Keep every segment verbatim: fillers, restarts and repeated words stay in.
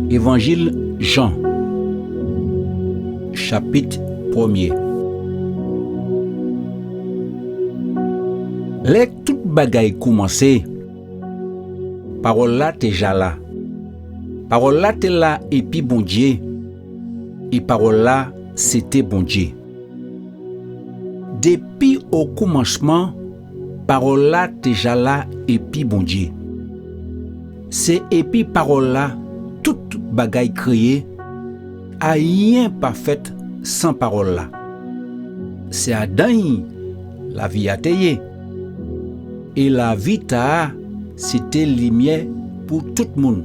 Évanjil Jan, chapit prèmié. Lè tout bagay koumansé, Pawol-la té ja la. Pawol-la té la épi Bondié, é Pawol-la sé té Bondié. Dépi o koumansman, Pawol-la té ja la épi Bondié. Sé épi Pawol-la tout bagay kréyé, ayen pa fet san Pawol-la. Sé adan'y lavi-a té yé, é lavi-tala sé té limiè pou tout moun.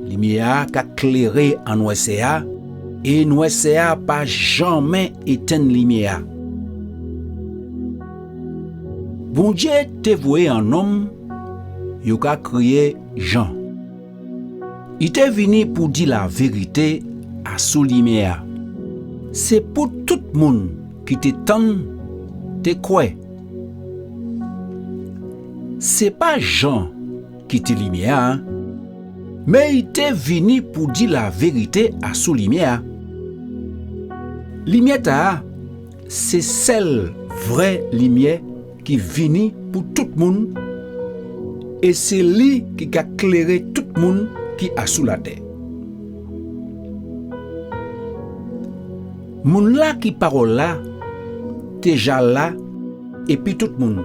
Limiè-a ka kléré an nwèsè-a, é nwèsè-a pa janmen étenn limiè-a. Bondié té voyé an nonm yo ka kriyé Jan. I té vini pou di lavérité asou limiè-a. Sé pou tout moun ki té tann té kwè. Sé pa Jan ki té limiè-a, men i té vini pou di lavérité asou limiè-a. Limiè-tala sé sel vré limiè ki vini pou tout moun, é sé li ki ka kléré tout moun ki asou latè. Moun-la ki Pawol-la té ja la épi tout moun,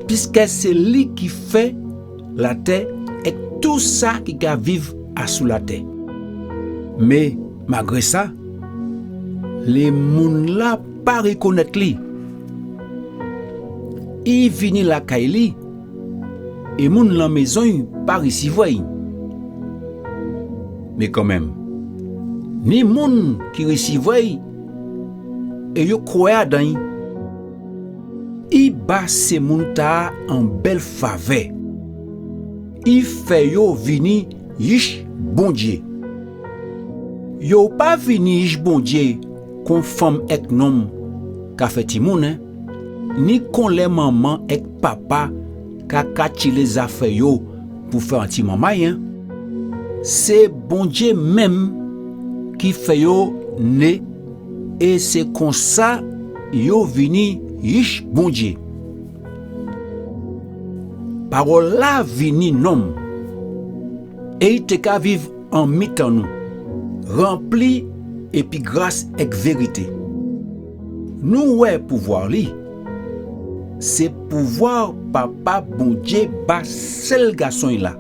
piskè sé li ki fè latè ek tou sa ki ka viv asou latè. Men malgré sa, lé moun-la pa rikonnet li. I vini lakay li, é moun lanmézon'y pa risivwè'y. Men kanmenm, ni moun ki risivwè'y é yo kwè adan'y. I ba sé moun-tala an bel favè. I fè yo vini yich Bondié. Yo pa vini yich Bondié kon fanm ek nonm ka fè timoun, en, ni kon lè manman ek papa ka katjilé zafè yo pou fè an ti manmay, en. Sé Bondié menm ki fè yo né, é sé konsa yo vini yich Bondié. Pawol-la vini nonm, é i té ka viv an mitan nou, ranpli épi gras ek vérité. Nou wè pouvwa li. Sé pouvwa Papa Bondié ba sel gason'y la.